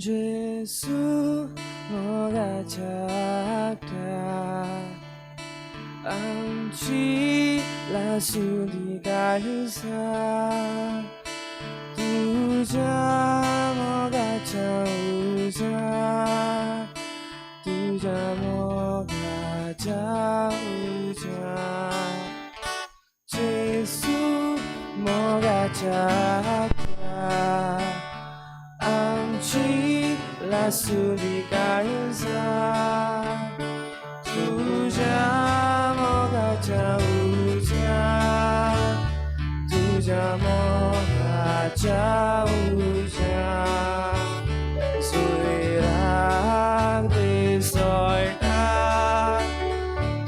जेसू मोगाच्या आकट्या आमची लासुंदी काळजा तुज्या मोगाच्या उज्या तुज्या मोगाच्या उज्या जेसू मोगाच्या आकट्या आमची लासुंदी काळजा तुज्या मोगाच्या उज्या तुज्या मोगाच्या उज्या सुयराक दिसोळटा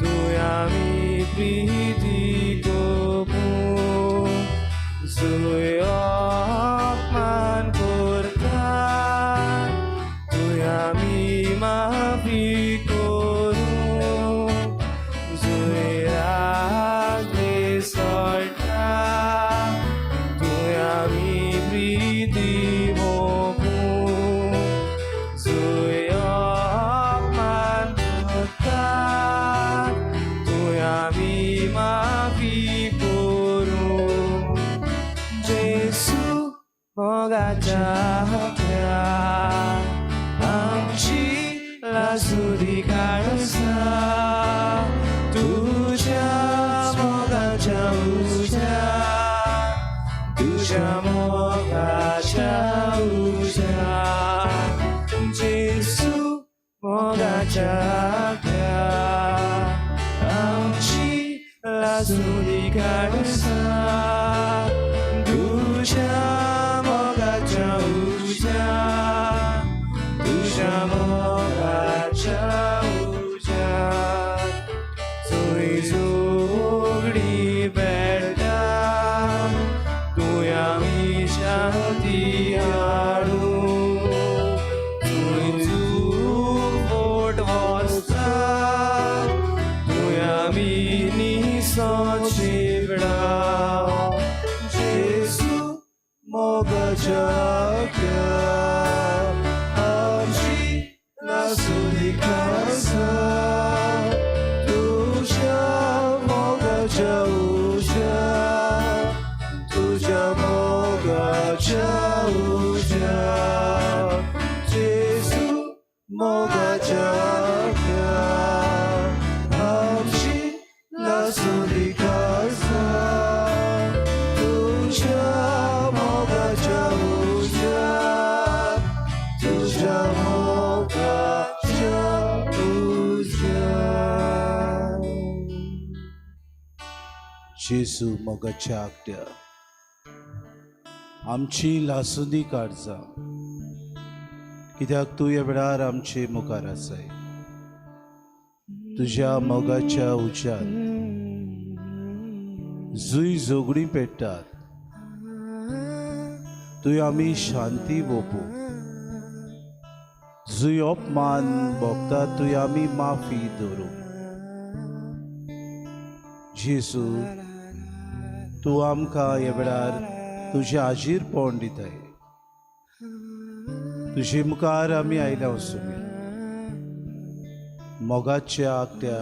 तूं आमी प्रिती कोपूं जुय अपमान करता तूं आमी माफी करूं जुयराक दिसोळटा तूं आमी प्रिती मोपूं जुय अपमान करता तूं आमी माफी करूं जेसू मोगाच्या आकट्या आमची लासुंदी काळजा तुज्या मोगाच्या उज्या तुज्या मोगाच्या उज्या जेसू मोगाच्या आकट्या आमची लासुंदी काळजा तुज्या मोगाच्या उज्या तुज्या मोगाच्या उज्या जुय झगडी पेट्टा तूं आमी शांती हाडूं जुय चूक फट वचता तूं आमी निसो चिपडाव जेसू मोगाच्या आकट्या आमची लासुंदी काळजा तुज्या मोगाच्या उज्या तुज्या मोगाच्या उज्या जेसू मोगाच्या आकट्या आमची लासुंदी काळजा तुज्या मोगाच्या उज्या तुज्या मोगाच्या उज्या. जेजू मोगाच्या आकट्या आमची लासुंदी काळजा कित्याक तूं ह्या वेळार आमचे मुखार आसाय. तुज्या मोगाच्या उज्यान जुय झगडीं पेट्टात तुवें आमी शांती वोपू जुय अपमान भोगतात तुवें आमी माफी दवरूं. जेजू तूं आमकां ह्या वेळार तुजें हाजीरपण दिताय. तुजे मुखार आमी आयल्या वचुया मोगाच्या आकट्या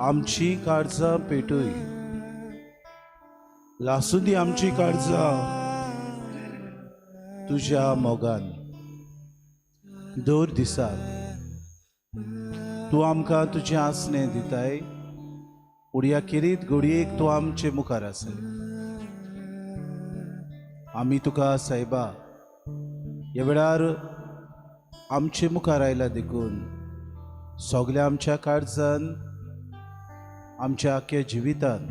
आमची काळजां पेटूय लासुंदी आमची काळजां तुज्या मोगान. दर दिसाक तूं आमकां तुजें आसणें दिताय. उडया खेरीत घडयेक तूं आमचे मुखार आसाय. आमी तुका सायबा ह्या वेळार आमचे मुखार आयला देखून सगल्या आमच्या काळजान आमच्या आख्या जिवितान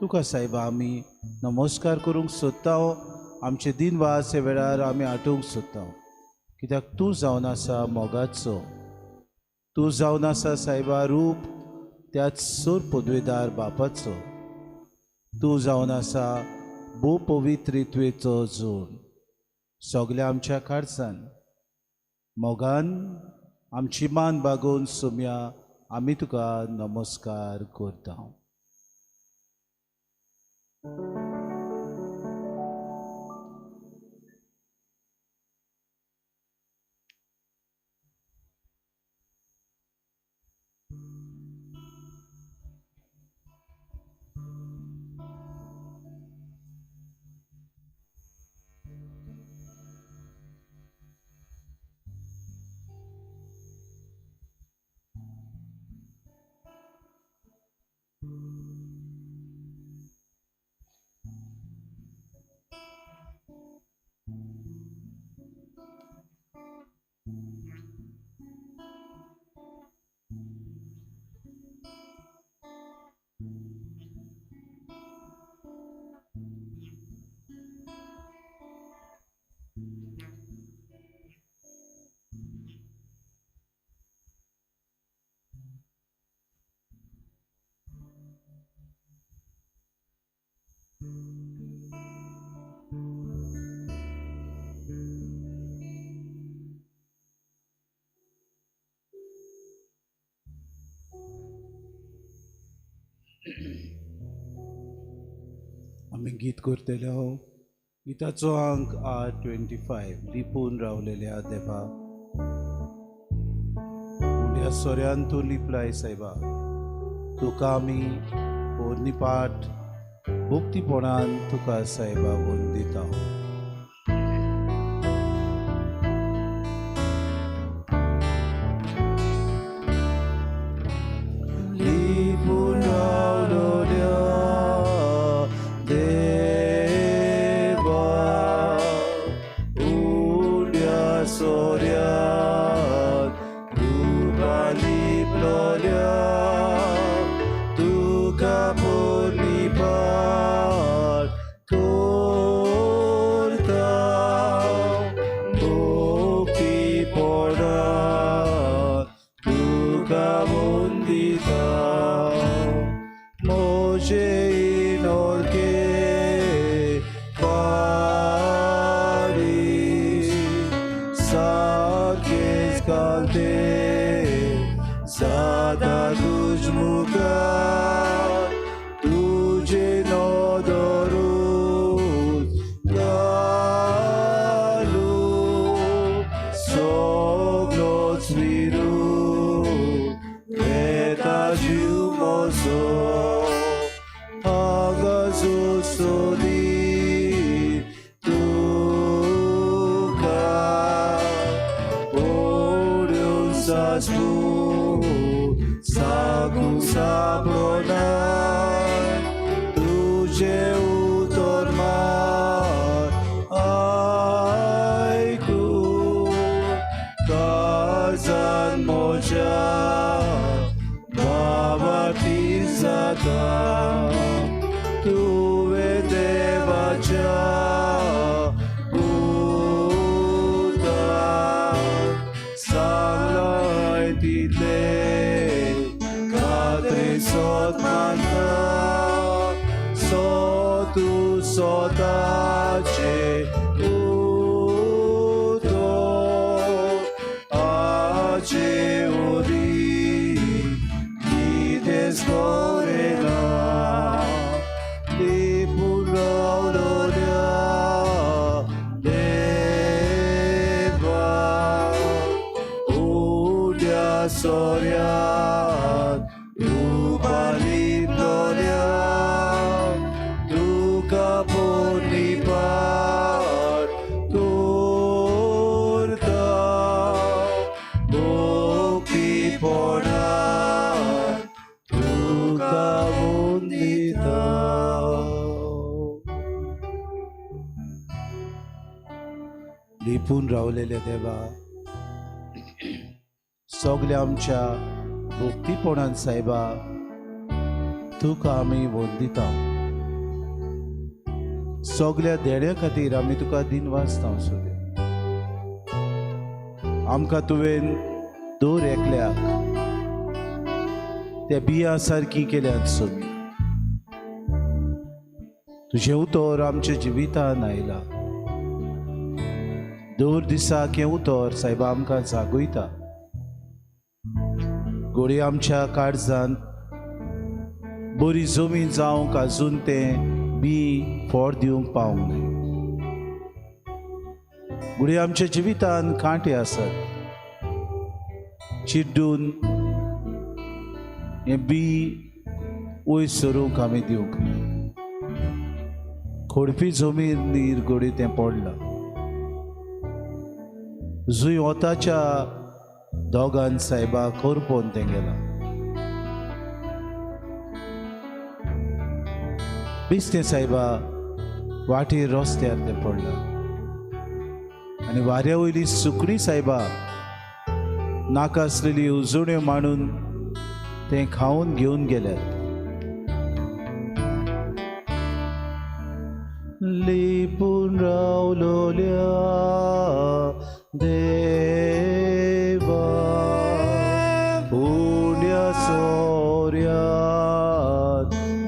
तुका सायबा आमी नमस्कार करूंक सोदता. आमचे दिनवास ह्या वेळार आमी आठोवंक सोदता कित्याक तूं जावन आसा मोगाचो, तूं जावन आसा सायबा रूप त्याच सोर पदवेदार बापाचो, तूं जावन आसा भोव पवित्रित्वेचो जोड. सगल्या आमच्या काळजान मोगान आमची मान बागोवन सोम्या आमी तुका नमस्कार करता. आमी गीत करतले हांव गिताचो अंक 825 लिपून रावलेल्या देवा उड्या सोऱ्यान तूं लिपलाय सायबा तुका आमी पोरनी पाठ भक्तीपणान तुका सायबा वंदिता. लिपून रावलेल्या देवा सगल्या आमच्या भक्तीपणान सायबा तुका आमी वंदिता. सगल्या देण्या खातीर आमी तुका दिनवासता सोदे. आमकां तुवें दर एकल्याक त्या बिया सारकी केल्यात सोमी. तुजें उतर आमच्या जिवितान आयला. दर दिसाक हें उतर सायबा आमकां जागयता. घोडये आमच्या काळजांत बरी जमीन जावंक आजून तें बी फोड दिवंक पावंक न्हय. घोडये आमच्या जिवितान कांटे आसात चिड्डून हें बी वयर सरूंक आमी दिवंक न्हय. खोडपी जमीन घोडये तें पडलां. जुंय वताच्या दोगान सायबा करपोवन तें गेलां. बेस्तें सायबा वाटेर रस्त्यार तें पडलां आनी वाऱ्या वयली सुकणी सायबा नाका आसलेली उजवण्यो मांडून तें खावन घेवन गेल्यात. लिपून रावलोल्या देवा उड्या सोऱ्यात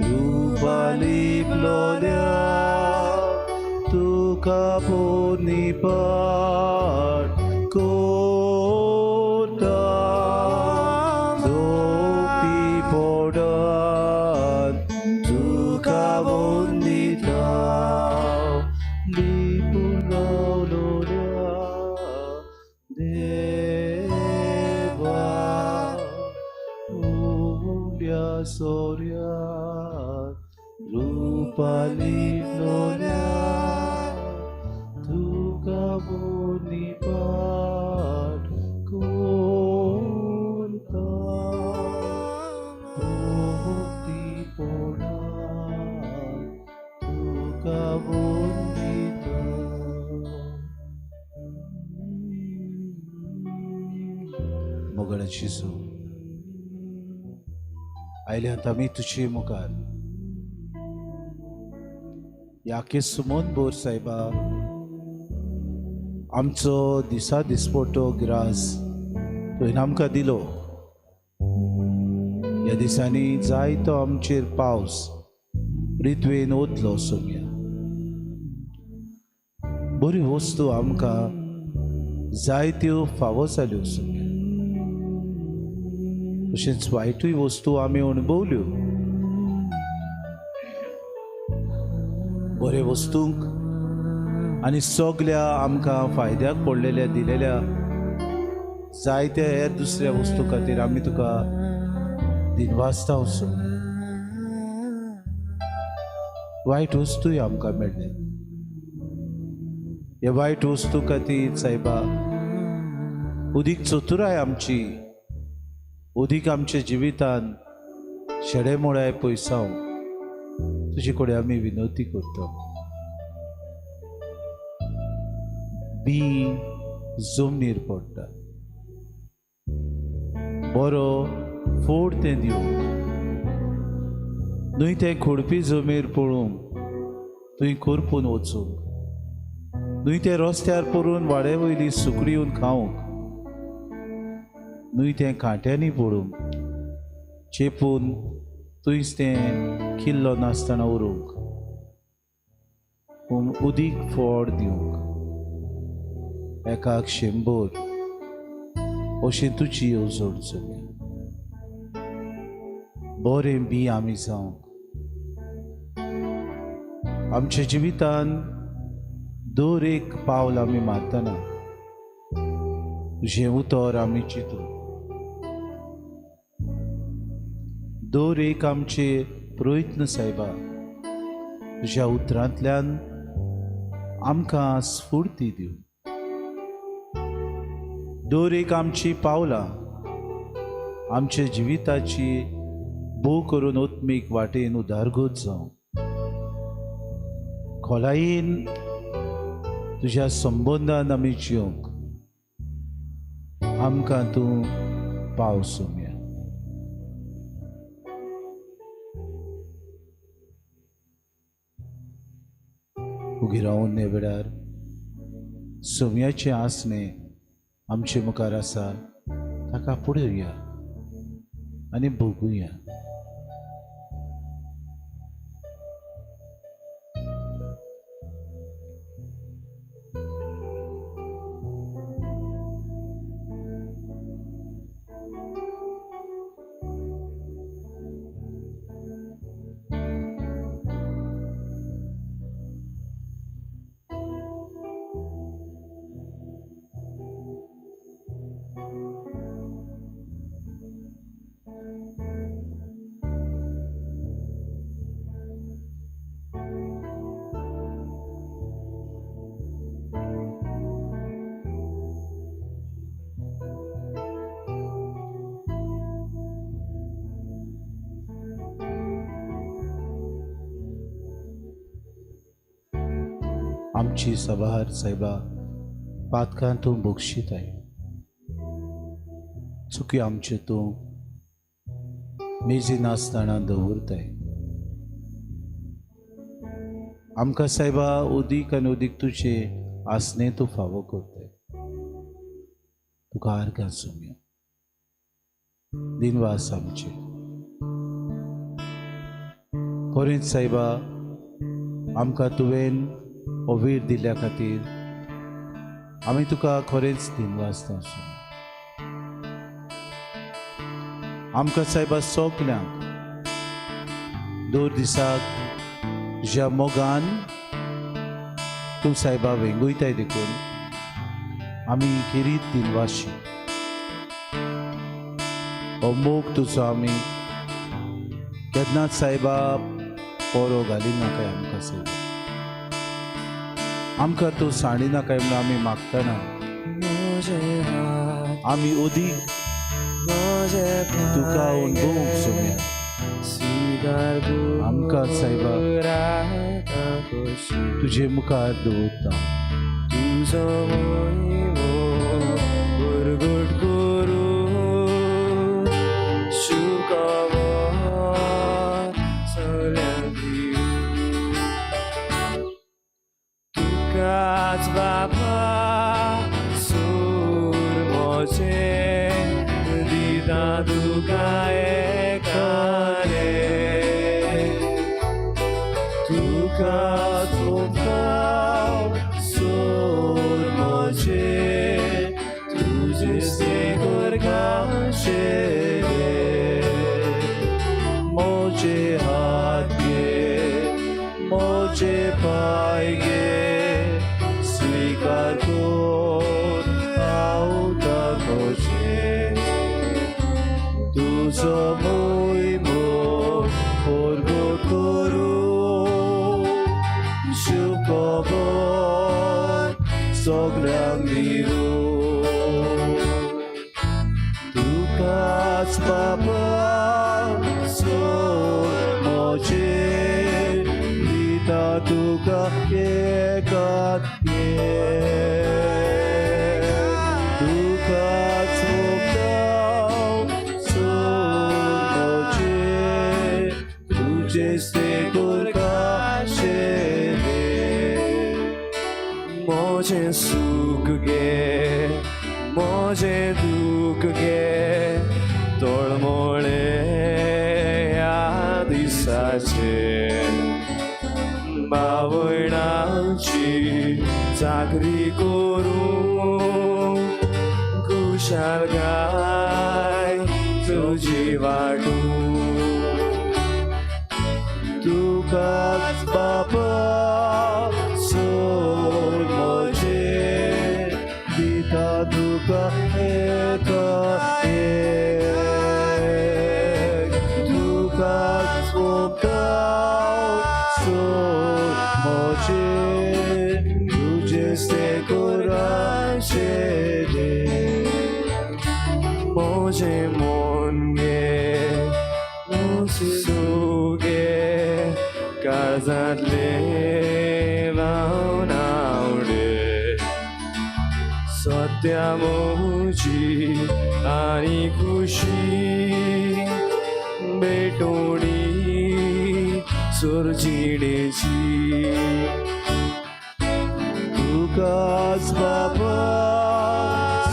रुपा लिपलोल्या तुका पोरनी पाठ कोता दोपी पोडान तुका वंदिता. रुप्या सोऱ्या रुपाली लोऱ्या तुका बोनी पाठ करता भक्तीपणान तुका वंदिता. मोगाळाची सो आयल्यात आमी तुजे मुखार याके सुमन बोर साहेबा, आमचो दिसा दिसपटो ग्रास तुवें आमकां दिलो. ह्या दिसांनी जायतो आमचेर पावस रितवेन ओतलो सोम्या. बऱ्यो वस्तू आमकां जायत्यो फावो जाल्यो सोम्या. तशेंच वायटूय वस्तू आमी अणभवल्यो. बरे वस्तूंक आनी सगल्या आमकां फायद्याक पडलेल्या दिलेल्या जायत्या हेर दुसऱ्या वस्तू खातीर आमी तुका दिनवासता वचून. वायट वस्तूय आमकां मेळ्ळे. ह्या वायट वस्तू खातीर सायबा उदीक चतुराय आमची, उदीक आमच्या जिवितान शेडेमोळाय पयसाव तुजे कडेन आमी विनवती करता. बी जमनीर पडटा, बरो फोड तें दिवंक न्हय, तें खोडपी जमीर पळोवंक तुवें करपून वचूंक न्हय, तें रस्त्यार पडून वाडे वयली सुकडी येवन खावंक न्हय, तें कांट्यांनी पडूंक चेपून थंयच तें किल्लो नासतना उरूंक, पूण उदीक फोड दिवंक एकाक 100 अशें तुजी येवजण चलया. बरें बी आमी जावंक आमच्या जिवितान दर एक पावल आमी मारतना तुजें उतर आमी चिंतूं, दर एक आमचे प्रयत्न सायबा तुज्या उतरांतल्यान आमकां स्फूर्ती दिवं. दर एक आमची पावलां आमच्या जिविताची भोव करून आत्मीक वाटेन उदारगत जावं, खोलायेन तुज्या संबंदान आमी जिवंक आमकां तूं पाव सोम्या. उगी रावन ह्या वेळार सोम्याचें आसणें आमचे मुखार आसा, ताका पळोवया आनी भोगुया. आमची सभार सायबा पातकां तूं बक्षिताय, चुकी आमचे तूं मेजी नासतना दवरताय. आमकां सायबा उदीक आनी उदीक तुजे आसणें तूं फावो करताय. तुका आर्गां सोम्या, दिनवास आमचे. खरेंच सायबा आमकां तुवें हो वीर दिल्ल्या खातीर आमी तुका खरेंच दिनवासता. आमकां सायबा सगल्यांक दर दिसाक तुज्या मोगान तूं सायबा वेंगयताय देखून आमी खेरीत दिनवाशी. हो मोग तुजो आमी केन्नाच सायबा पोरो घालिनाकाय आमकां सायबा, आमकां तूं सांडिनाकाय म्हणून आमी मागतना आमी अदीक तुका अणभवूंक सोम्या। आमकां सायबा तुजे मुखार दवरता। तुजो मोहिमो परगट करूं शुकवर सगळ्यांक दिवं। तुकाच बाबा सूर म्हजें दिता तुका एकाने, तुकाच सोंपता सूर म्हजें तुजें करकाशें। मोजे हात घे मोजे पांय घे स्विकार कर हांव ताकोशें। तुजो मोहिमो परगट करूं शुखबर सगळ्यांक दिवं। तुकाच बाबा सूर म्हजें दिता तुका एकात एक, तुकाच सोंपता सूर म्हजें तुजें तें करकाशें। म्हजें सूख गे म्हजें दूख गे तळमळे ह्या दिसाचे, बावयणाची चाकरी करूं खुशालकाय तुजी वाटूं। तुकाच बाबा सूर म्हजें दिता तुका एका एक, तुकाच सोंपता सूर म्हजें तुजें तें करकाशें। म्हजें मन गे म्हजें सूख गे काळजांतलें भावनावडे, सत्या म्हजी आनी खुशी भेटवणी सुरजिणेची। तुकाच बाबा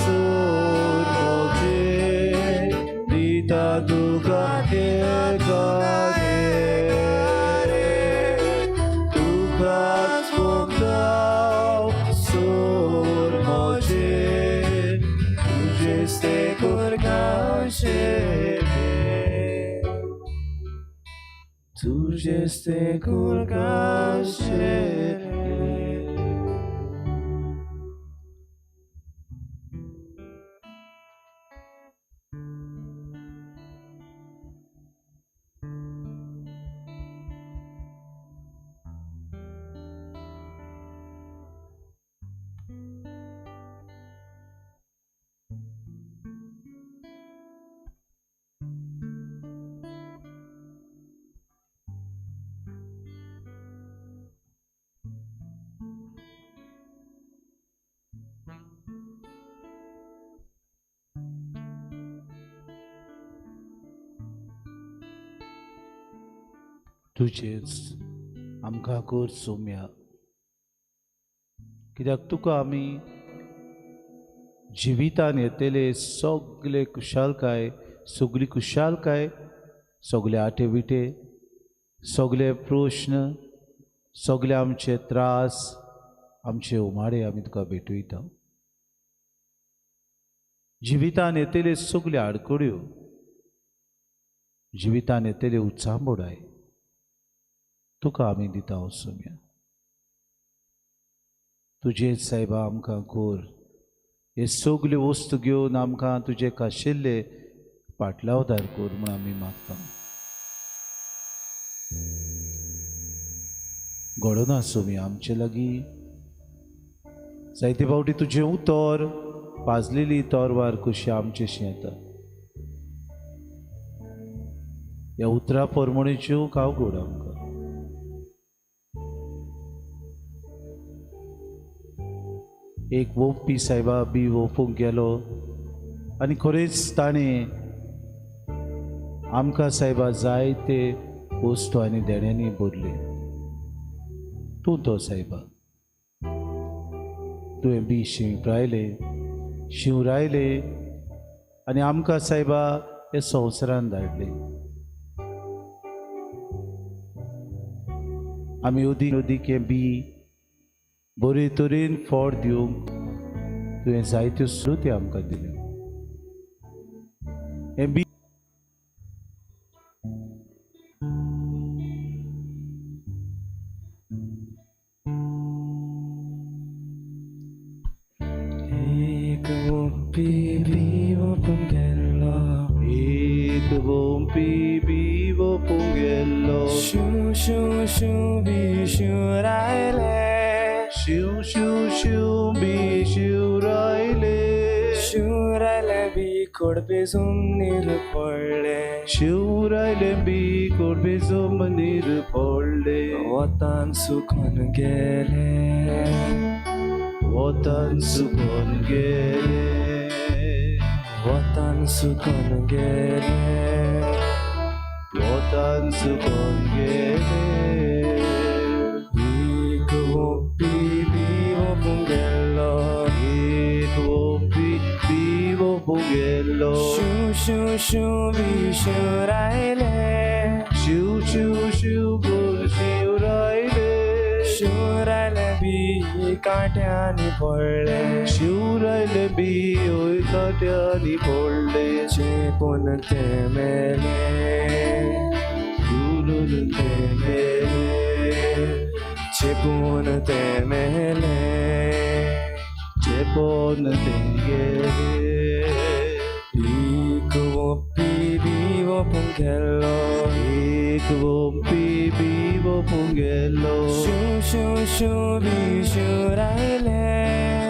सूर म्हजें दिता तुका एका एक, तुकाच सोंपता सूर म्हजें तुजें तें करकाशें। तुजें तें करकाशें। तुजेच आमकां कर सोम्या, कित्याक तुका आमी जिवितान येतले सगळे खुशालकाय, सगळी खुशालकाय, सगळे आटे विटे, सगळे प्रश्न, सगळे आमचे त्रास, आमचे उमाडे आमी तुका भेटयता। जिवितान येतले सगळे आडखळ्यो, जिवितान येतले उचांबोडाय तुका आमी दिता सोम्या। तुजेच सायबा आमकां कोर हे सगल्यो वस्तू घेवन आमकां तुजे खाशेल्ले पाटलावदार कर म्हूण आमी मागता। घडोना सोमी आमचे लागीं. जायते फावटी तुजें उतर पाजलेली तोरवार कशी आमचेशी येता. ह्या उतरा परमणेच्यो कावगड आमकां. एक वोपी सायबा बी वोपूंक गेलो आनी खरेंच ताणें आमकां सायबा जायते वस्तू आनी देण्यांनी भरले. तूं तो सायबा, तुवें बी शिंपरायले शिंवरायले आनी आमकां सायबा हे संवसारान धाडले. आमी अदीक अदीक हें बी बरे तरेन फळ दिवंक तुवें जायत्यो श्रुती आमकां दिल्यो. हें बी एक वोपी बी वोपूंक गेल्लो, एक वोपी बी वोपूंक गेल्लो, शिव शिव शिव बी शिवरायले, शिव शिव शिव बी शिवरायले, शिवरायले बी कोडपे जमनीर पडले, शिवरायले बी कोडपे जमनीर पडले, वतान सुकून गेले, वतान सुकून गेले, वतान सुकून गेले, वतान सुकून गेले. एक वोपी बी वोपूंक गेल्लो, एक वोपी बी वोपूंक गेल्लो, शिव शिव शिव बी शिवरायले, शिव शिव शिव गुण शिवरायले, शिवरायले बी कांट्यांनी पडले, शिवरायले बी ओय कांट्यांनी पडले, चेपून ते मेले, चेपून ते मेले, चेपून ते मेले, चेपून ते गेले. एक वोपी बी वोपूंक गेल्लो, एक वोपी बी वोपूंक गेल्लो, शिव शिव शिव बी शिवरायले,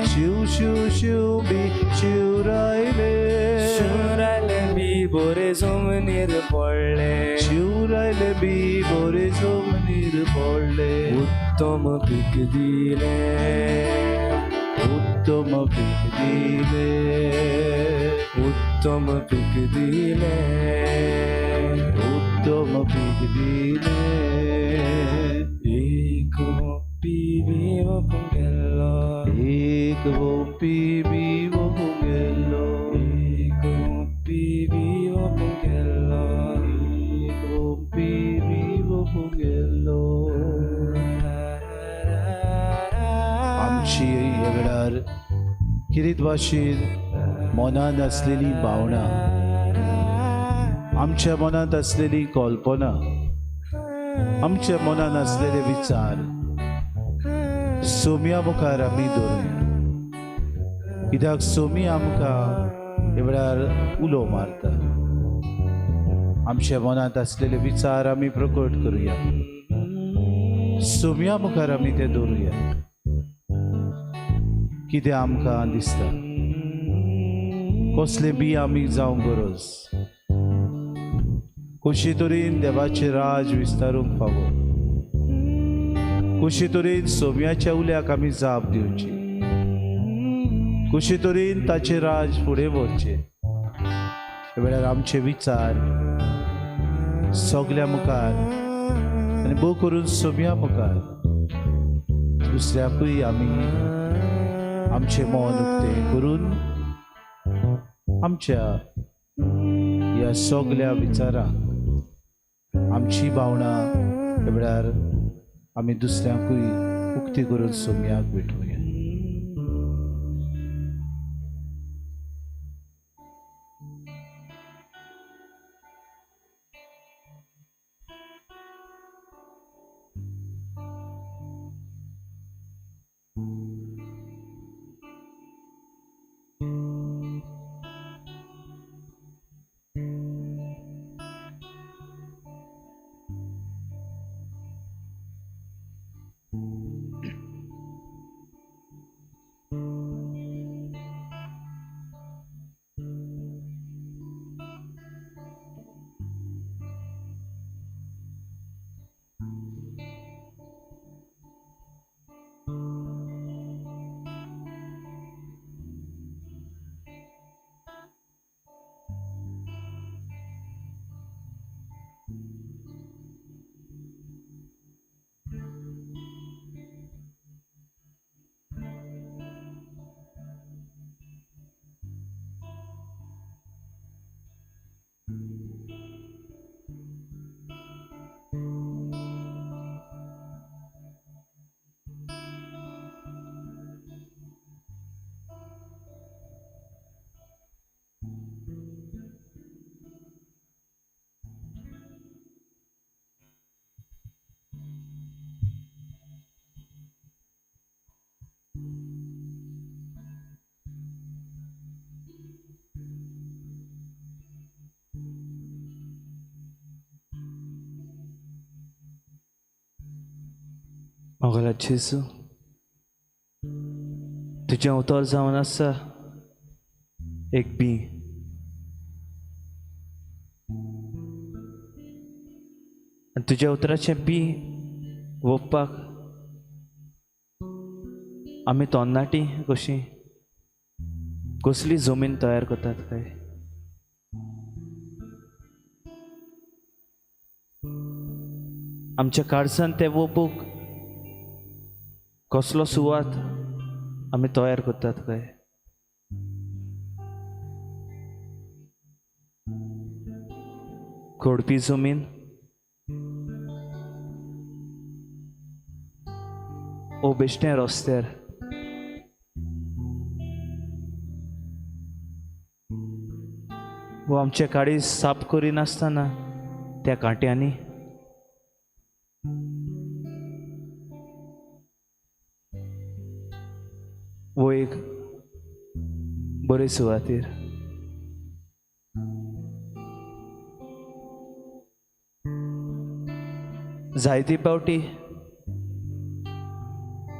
शिव शिव शिव बी शिवरायले, शिवरायले बी बोरे जमनीर पडले, शिवरायले बी बोरे जमनीर पडले, उत्तम पीक दिले, उत्तम पीक दिले, उत्तम पीक दिले, उत्तम पीक दिले. एक वोपी बी वोपूंक गेल्लो, एक वोपी बी वोपूंक गेल्लो, एक वोपी बी वोपूंक गेल्लो, एक वोपी बी वोपूंक गेल्लो. आमची ह्या वेळार किरीत भाशेन मनांत आसलेली भावना, आमच्या मनांत आसलेली कल्पना, आमच्या मनांत आसलेले विचार सोम्या मुखार आमी दवरुया. कित्याक सोमी आमकां ह्या वेळार उलो मारता. आमच्या मनांत आसलेले विचार आमी प्रकट करुया, सोम्या मुखार आमी ते दवरुया. कितें आमकां दिसता, कसलें बी आमी जावंक गरज, कशी तरेन देवाचें राज विस्तारूंक फावो, कशी तरेन सोम्याच्या उल्याक आमी जाप दिवची, कशी तरेन ताचें राज फुडें व्हरचें. ह्या वेळार आमचे विचार सगल्या मुखार आनी भोव करून सोम्या मुखार दुसऱ्याकूय आमी आमचें मन उक्तें करून आमच्या ह्या सगल्या विचारांक आमची भावना ह्या वेळार आमी दुसऱ्यांकूय उक्ती करून सोम्याक भेटोवया. मोगाला जेजू, तुजें उतर जावन आसा एक बी. आनी तुज्या उतराचें बी वोपपाक आमी तोन्नाटी कशी कसली जमीन तयार करतात काय? आमच्या काळजान तें वोपूंक कसलो सुवात आमी तयार करतात काय? खोडपी जमीन, ओ बेश्टें रस्त्यार, वो आमचे काळीज साफ करिनासतना त्या कांट्यांनी. वो एक बरे सुवातेर. जायते पावटी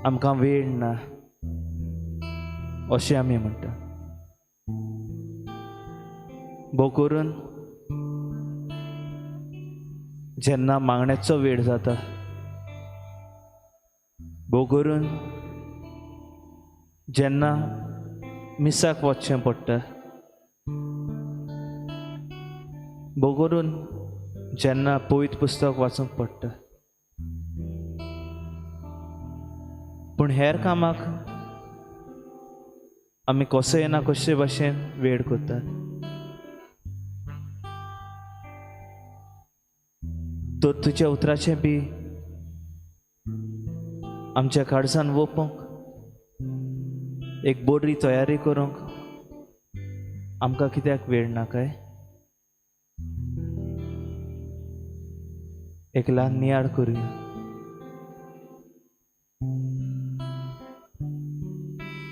आमकां वेळ ना अशें आमी म्हणटा. भोव करून जेन्ना मागण्याचो वेळ जाता, भोव करून जेन्ना मिसाक वचचें पडटा, भोव करून जेन्ना पवित्र पुस्तक वाचूंक पडटा, पूण हेर कामाक आमी कसोय ना कशे भाशेन वेळ करतात. तर तुज्या उतराचें बी आमच्या काळजान वोपूंक एक बरी तयारी करूंक आमकां कित्याक वेळ ना काय? एक ल्हान नियाळ करुया.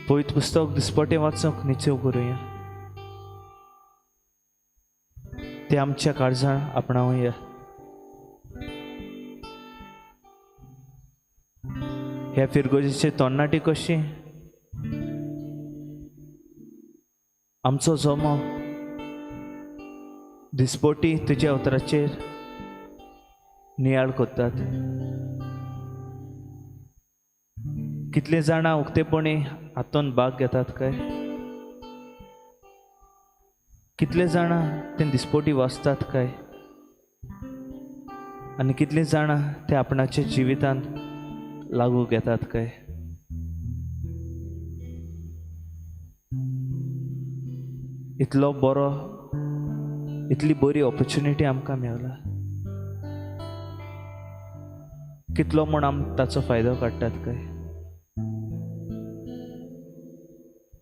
पवित्र पुस्तक दिसपटें वाचूंक निचेव करुया, तें आमच्या काळजान आपणावया. ह्या फिरगोजेचे तोन्नाटी कशी आमचो जमो दिसपटी तुज्या उतराचेर नियाळ करतात. कितले जाणां उक्तेपणी हातून भाग घेतात काय? कितले जाणां ते दिसपटी वाचतात काय? आनी कितले जाणां ते आपणाच्या जिवितांत लागू घेतात काय? इतलो बरो, इतली बरी ऑपॉर्च्युनिटी आमकां मेवला, कितलो म्हूण आम ताचो फायदो काडटात काय?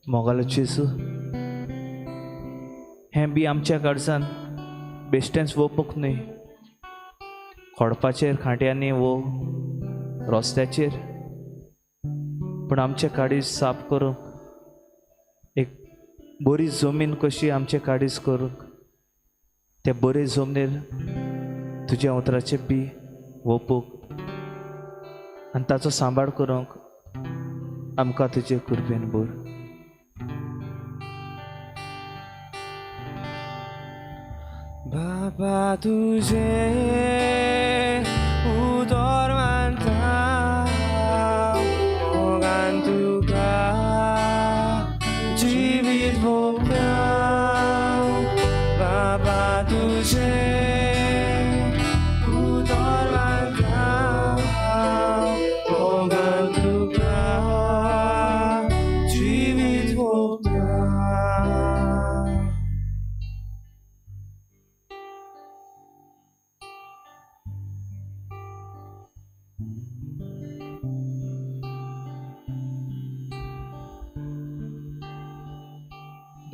मोगालो जेजू, हें बी आमच्या काळजान बेश्टेंच वोपूंक न्हय, खोडपाचेर खांट्यांनी वो रस्त्याचेर, पूण आमचें काळीज साफ करूंक एक बरी जमीन कशी आमचें काळीज करूंक ते बरे जमनीर तुज्या उतराचें बी वोपूंक आनी ताचो सांबाळ करूंक आमकां तुजे कृपेन भर. बाबा तुझे उतर मानता मोगान तुका जिवीत भोगता. बाबा तुझे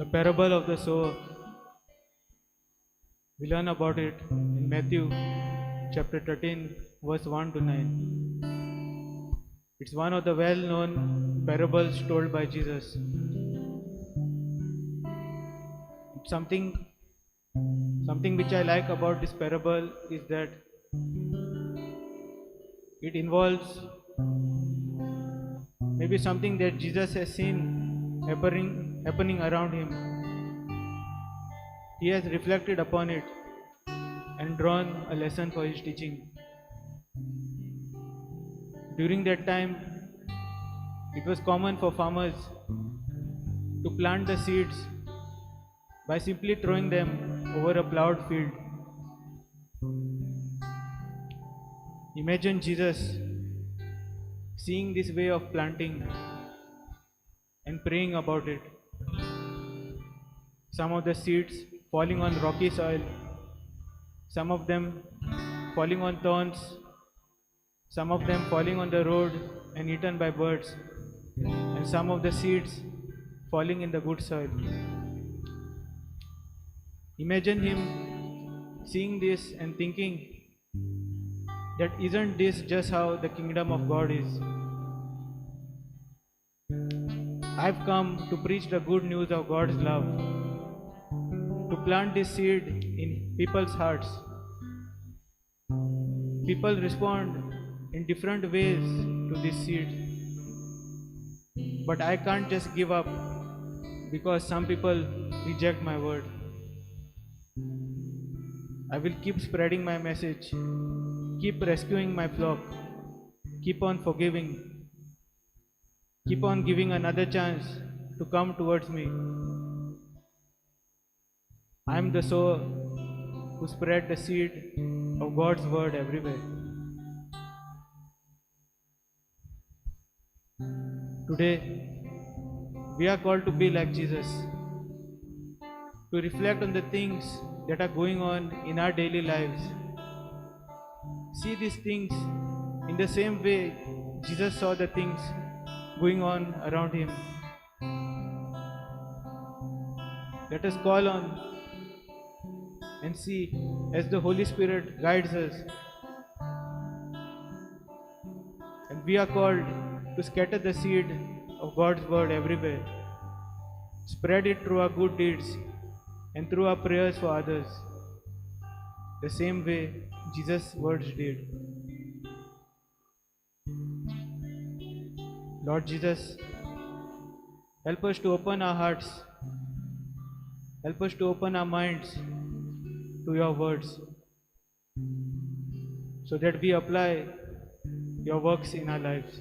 The parable of the sower. We learn about it in Matthew chapter 13, verse 1 to 9. It's one of the well-known parables told by Jesus. Something which I like about this parable is that it involves maybe something that Jesus has seen happening around him. He has reflected upon it and drawn a lesson for his teaching. During that time, it was common for farmers to plant the seeds by simply throwing them over a plowed field. Imagine Jesus seeing this way of planting and praying about it. Some of the seeds falling on rocky soil, some of them falling on thorns, some of them falling on the road and eaten by birds, and some of the seeds falling in the good soil. Imagine him seeing this and thinking that isn't this just how the kingdom of God is? I've come to preach the good news of God's love, to plant this seed in people's hearts. People respond in different ways to this seed, but I can't just give up because some people reject my word. I will keep spreading my message, keep rescuing my flock, keep on forgiving, keep on giving another chance to come towards me. I am the sower who spread the seed of God's word everywhere. Today, we are called to be like Jesus, to reflect on the things that are going on in our daily lives. See these things in the same way Jesus saw the things going on around him. Let us call on and see as the Holy Spirit guides us. And we are called to scatter the seed of God's word everywhere. Spread it through our good deeds and through our prayers for others, the same way Jesus' words did. Lord Jesus, help us to open our hearts, help us to open our minds to your words, so that we apply your works in our lives.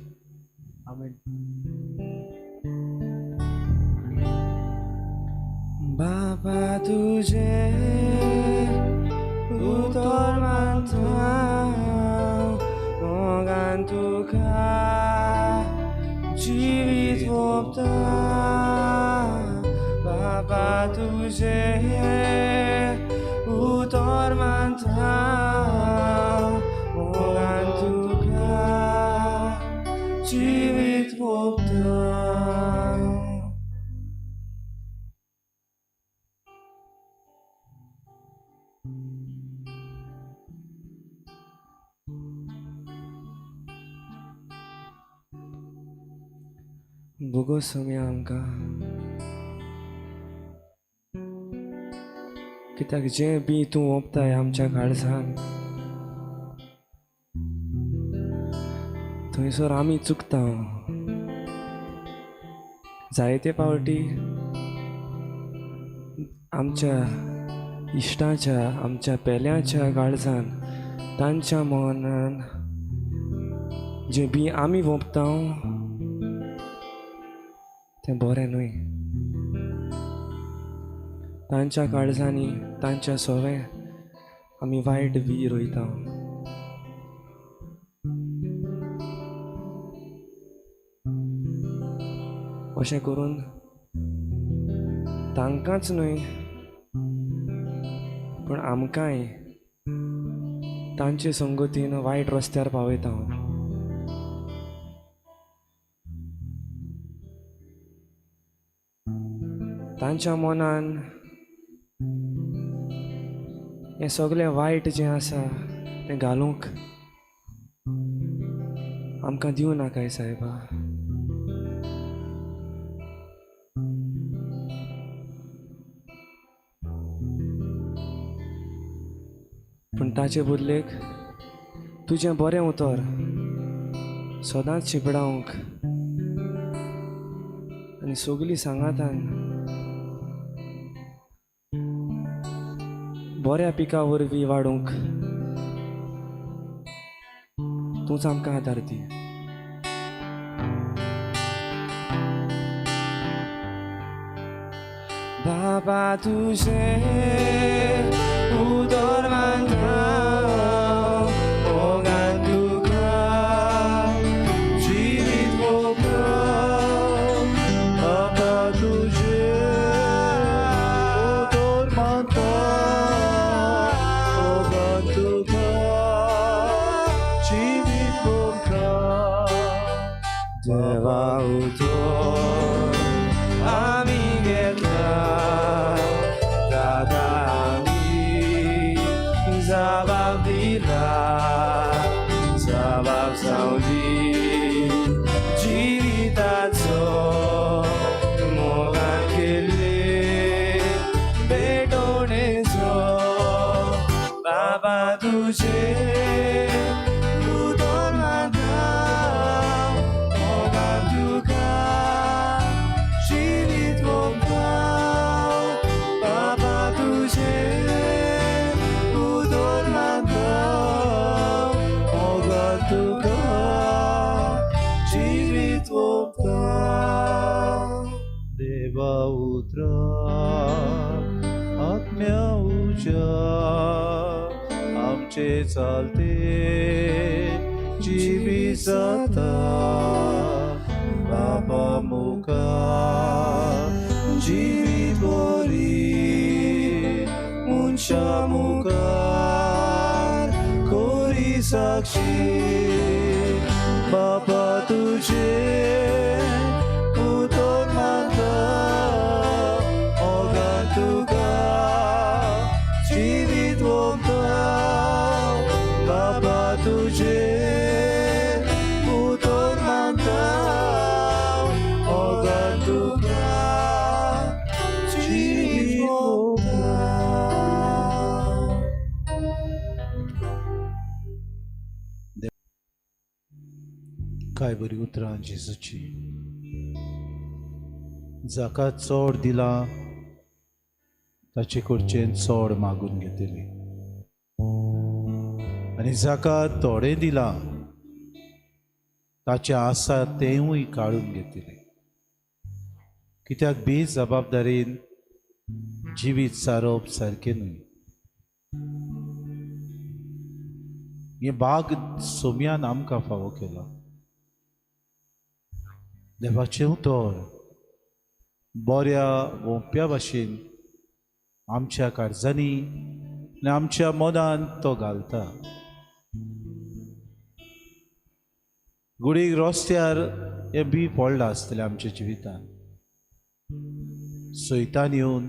Amen. Baba तुझे उतर मानता मोगान तुका जीवित वोपता. बाबा तुझे उतर मानता मोगान तुका जीवित वोपता. बोगोसोम्या आमकां, कित्याक जें बी तूं ओंपताय आमच्या काळजान थंयसर आमी चुकता. जायते पावटी आमच्या इश्टांच्या आमच्या पेल्यांच्या काळजान तांच्या मनान जें बी आमी वोंपता तें बरें न्हय. तांच्या काळजांनी तांच्या सोवें आमी वायट बी रोयता. अशें करून तांकांच न्हय पूण आमकांय तांचे संगतीन वायट रस्त्यार पावयता. तांच्या मनान हें सगळें वायट जें आसा तें घालूंक आमकां दिवं नाकाय सायबा. पूण ताचे बदलेक तुजें बरें उतर सदांच शिंपडावंक आनी सगळीं सांगातान बऱ्या पिका वरवीं वाडूंक तूंच आमकां आदार दी. बाबा तुजें उतर मानता मोगान तुका जिवीत ओंपता, बाबा तुजें उतर मानता, मोगान तुका जिवीत ओंपता. देवा उतर आमी घेतला दादा आमी जबाब दिला जबाब जावंदी जिविताचो मोगान केल्ले भेटवणेचो. बाबा तुजें उतर मानता मोगान तुका जिवीत ओंपता. बाबा तुजें उतर मानता मोगान तुका जिवीत ओंपता. देवा उतराक आत्म्या उज्या आमचे चालते जिवीत जाता. बाबा मुखार जिवीत बरी मनशा मुखार कोरी साक्षी. बाबा तुजें उतर मानता मोगान तुका जिवीत ओंपता. बाबा तुजें उतर मानता मोगान तुका जिवीत ओंपता. काय बरी उतरां जेजूची. जाका चड दिलां ताचे कडचेन चड मागून घेतली आनी जाका थोडें दिलां ताचें आसा तेंवूय काडून घेतले. कित्याक बेजबाबदारीन जिवीत सारप सारकें न्हय. हें भाग सोम्यान आमकां फावो केलां. देवाचें उतर बऱ्या वोंप्या भाशेन आमच्या काळजांनी आनी आमच्या मनान तो घालता. गुडीक रस्त्यार हें बी पडलां आसतलें आमच्या जिवितान. सैतान येवन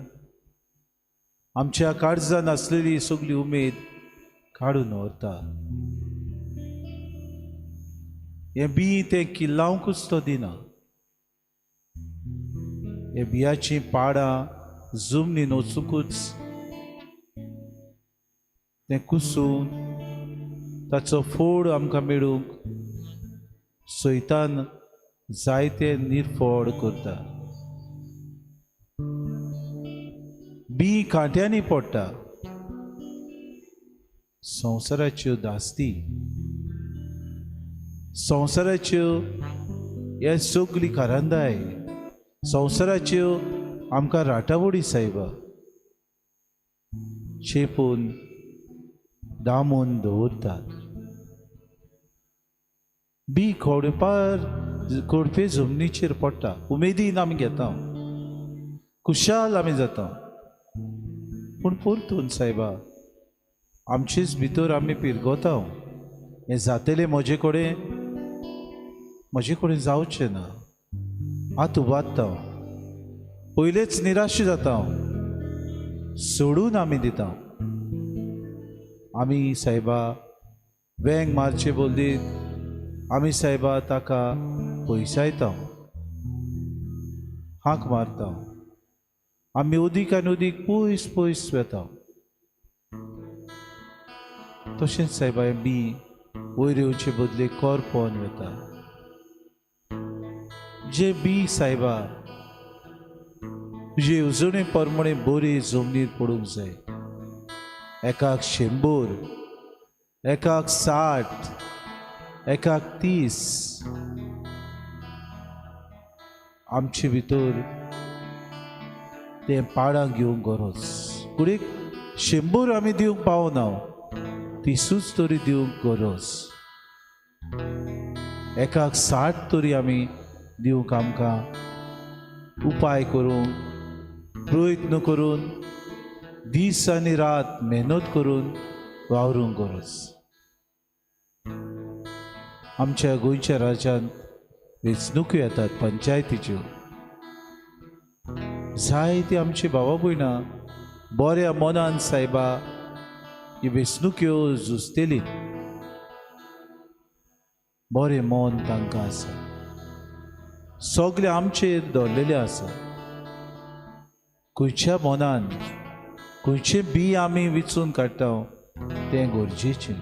आमच्या काळजान आसलेली सगळी उमेद काडून व्हरता. हें बी तें किल्लावंकूच तो दिना. हे बियाचीं पाडां जमनीन वचुकूच तें कुसून ताचो फोड आमकां मेळूंक सैतान जायते निर्फोड करता. बी कांट्यांनी पडटा. संवसाराच्यो दास्ती, संवसाराच्यो हे सगली कारंदाय, संवसाराच्यो आमकां राटावडी सायबा चेपून दामून दवरतात. बी खोडपार कोडपे जमनीचेर पडटा. उमेदीन आमी घेता, खुशाल आमी जाता. पूण परतून सायबा आमचेच भितर आमी पिरगोता. हें जातलें म्हजे कडेन, म्हजे कडेन जावचें ना. हात उबारता. पयलेच निराश जाता, सोडून आमी दिता. आमी सायबा वेंग मारचे बोलदीत आमी सायबा ताका पयसायता, हाक मारता. आमी उदीक आनी उदीक पयस पयस वेता. तशेंच सायबा बी वयर येवचे बदले कोरपोन वता. जे बी सायबा तुजे येवजणे प्रमाणे बरी जमनीर पडूंक जाय. एकाक 100, एकाक 60, एकाक 30. आमचे भितर तें पाडां घेवंक गरज. कुडीक 100 आमी दिवंक पावना, 30 तरी दिवंक गरज. एकाक 60 तरी आमी दिवंक आमकां उपाय करूंक, प्रयत्न करून, दीस आनी रात मेहनत करून वावरूंक गरज. आमच्या गोंयच्या राज्यांत वेंचणुक्यो येतात पंचायतीच्यो. जायती आमची भावा भयणां बऱ्या मनान सायबा ही वेंचणुक्यो झुजतली. बरें मन तांकां आसा, सगळें आमचेर दवरलेलें आसा. खंयच्या मनान खंयचें बी आमी विचून काडटा तें गरजेचें.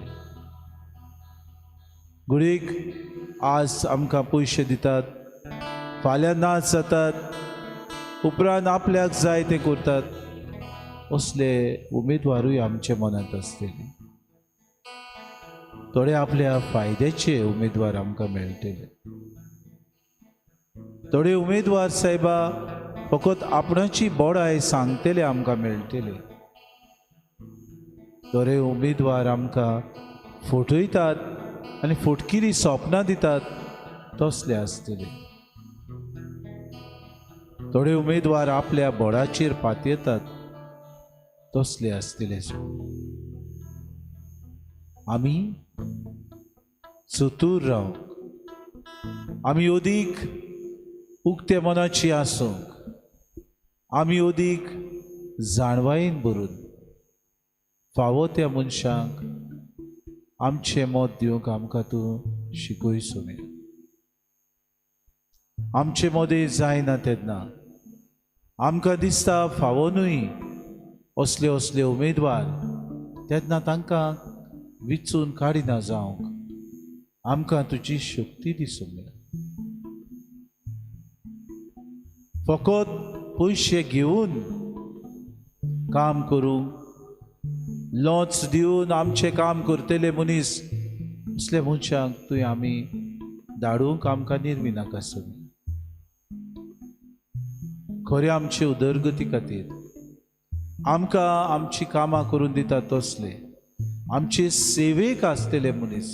घडयेक आज आमकां पयशे दितात, फाल्यां नाच जातात, उपरांत आपल्याक जाय तें करतात. असले उमेदवारूय आमच्या मनांत आसतले. थोडे आपल्या फायद्याचे उमेदवार आमकां मेळटले. थोडे उमेदवार सायबा फकत आपणाची बडाय सांगतले आमकां मेळटले. थोडे उमेदवार आमकां फटयतात आनी फटकिरी सपनां दितात तसले आसतले. थोडे उमेदवार आपल्या बोडाचेर पातयेतात तसले आसतले. आमी चतूर रावंक, आमी अदीक उक्ते मनाची आसूंक, आमी अदीक जाणवायेन भरून फावो त्या मनशांक आमचें मत दिवंक आमकां तूं शिकय सोमी. आमचे मदें जायना तेन्ना आमकां दिसता फावो न्हय असले असले उमेदवार, तेन्ना तांकां विचून काडिना जावंक आमकां तुजी शक्ती दिसूंक. फकत पयशे घेवन काम करूंक, लोच दिवन आमचें काम करतले मनीस, असले मनशांक तुवें आमी धाडूंक आमकां निर्मी नाका सगळीं. खरें आमचे उदरगती खातीर आमकां आमची कामां करून दिता तसले आमचे सेवेक आसतले मनीस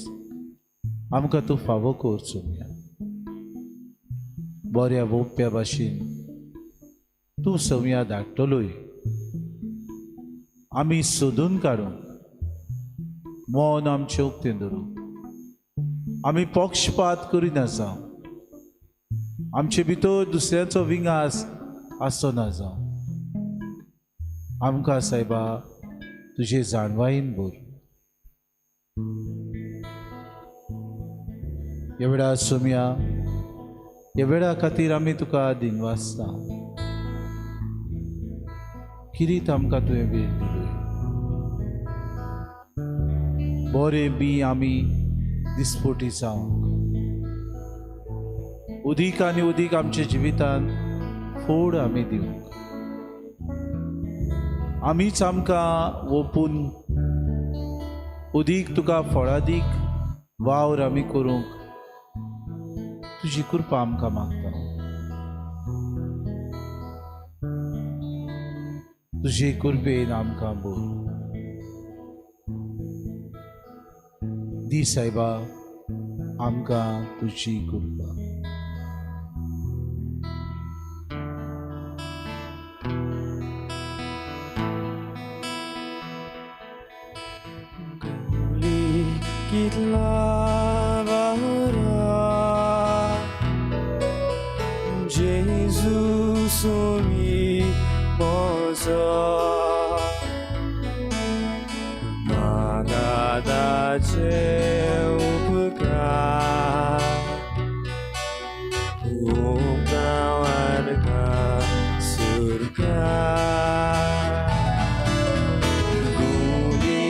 आमकां तूं फावो कर सोम्या. बऱ्या वोप्या भाशेन तूं सवया धाडटलोय. आमी सोदून काडूंक, मन आमचें उक्तें धरूंक, आमी पक्षपात करिना जावं, आमचे भितर दुसऱ्यांचो विंगास आसचो ना जावं. आमकां सायबा तुजे जाणवायेन भर. ह्या वेळार सोम्या, ह्या वेळा खातीर आमी तुका दिनवासता. किरीत आमकां तुवें वेळ दिलोय. बरें बी आमी दिसपोटी जावंक, उदीक आनी उदीक आमच्या जिवितांत फोड आमी दिवंक, आमीच आमकां ओपून उदीक तुका फळादीक वावर आमी करूंक तुजी कृपा आमकां मागता. तुजे कृपेन आमकां बोल दी सायबा, आमकां तुजी कृपा. कितला बरा जेजू सोमी. ताचे उपकार उक्तावारका सुरकार गुली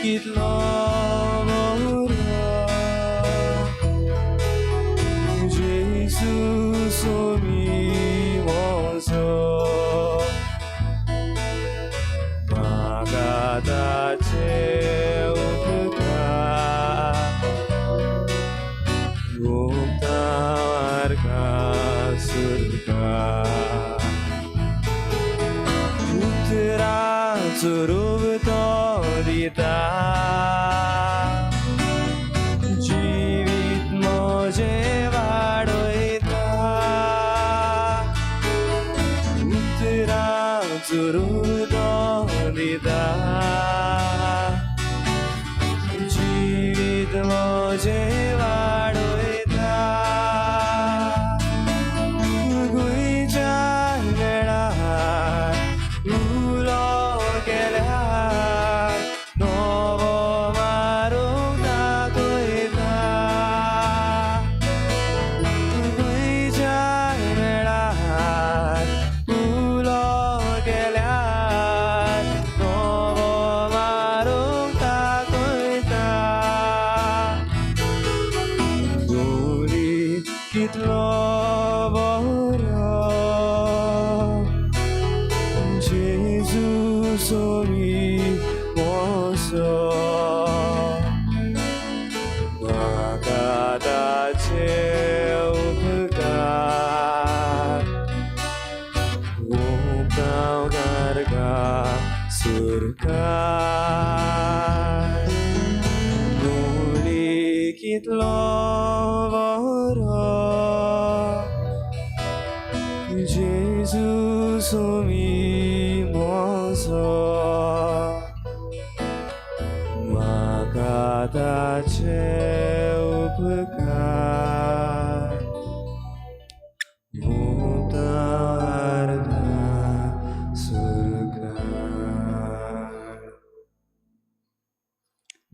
कितलो बरो जेजू सोमी म्हजो म्हाका ताचे उपकार उक्तावारका सुरकार उतराचो रूप तो दिता जिवीत म्हजें वाडयता उतराचो रूप तो दिता जिवीत म्हजें वाडयता खंयच्या वेळार उलो केल्यार नवो मारूंक दाखयता खंयच्या वेळार उलो केल्यार नवो मारूंक दाखयता गोरी कितलो बरो जेजू सोमी म्हजो म्हाका ताचे उपकार उपकार सुरकार गोरी कितलो बरो जेजू सोमी म्हजो म्हाका ताचे उपकार उपकार सुरकार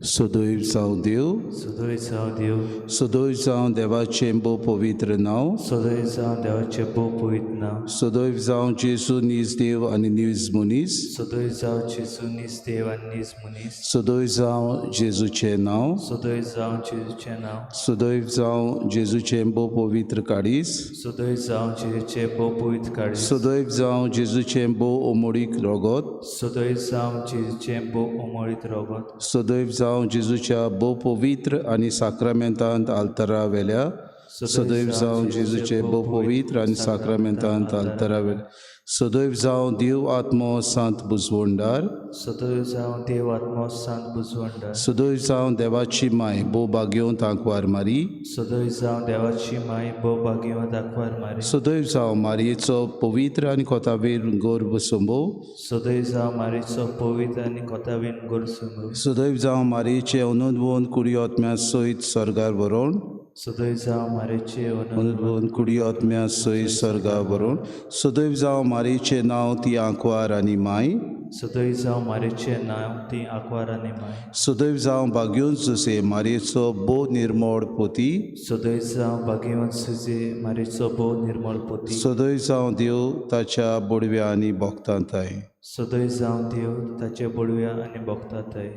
सदैव जावं देव. सदैव जावं देव. सदैव जावं देवाचें भोव पवित्र नांव. सदैव जावं देवाचें भोव पवित्र नांव. सदैव जावं जेजू नीज देव आनी नीज मनीस. सदैव जावं जेजू नीज देव आनी नीज मनीस. सदैव जावं जेजूचें नांव. सदैव जावं जेजूचें नांव. सदैव जावं जेजूचें भोव पवित्र काडीस. सदैव जावं जेजूचें भोव पवित्र काळीज. सदैव जावं जेजूचें भोव अमोळीक रगत. सदैव जावं जेजूचें भोव अमोळीत रगत. सदैव जावं जेजूच्या भोव पवित्र आनी साक्रामेंतांत आल्तरा वेल्या. सदैव जावं जेजूचे भोव पवित्र आनी साक्रामेंतांत आल्तरा वेल्या. सदैव जावं देव आत्मो सांत बुजवंडार. सदैव जावं देव आत्मो सांत बुजवंडार. सदैव जावं देवाची माय भोव भाग्यवंत आंकवार मारी. सदैव जावं देवाची माय भोव भाग्यवंत आंकवार मारी. सदैव जावं मारयेचो पवित्र आनी कोतावीर गर्भ संभव. सदैव जावं मारीचो पवित्र आनी कोतावीन गर्भ. सदैव जावं मारयेचे अनंतवन कुडी आत्म्या सयत सर्गार बरोवन. सदैव जावं मारीचे अनंतवन कुडी आत्म्या सयत सर्गार बरोवन. सदैव जावं मारयेचें नांव ती आंकवार आनी माय. सदैव जावं मारीचें नांव ती आंकवार आनी माय. सदैव जावं भाग्यवंत जुसे मारयेचो भोव निर्मळ पोती. सदैव जावं भाग्यवंत सुजे मारीचो भोव निर्मळ पोती. सदैव जावं देव ताच्या बोडव्या आनी भक्तांताय. सदैव जावं देव ताचे बडव्या आनी भक्तांताय.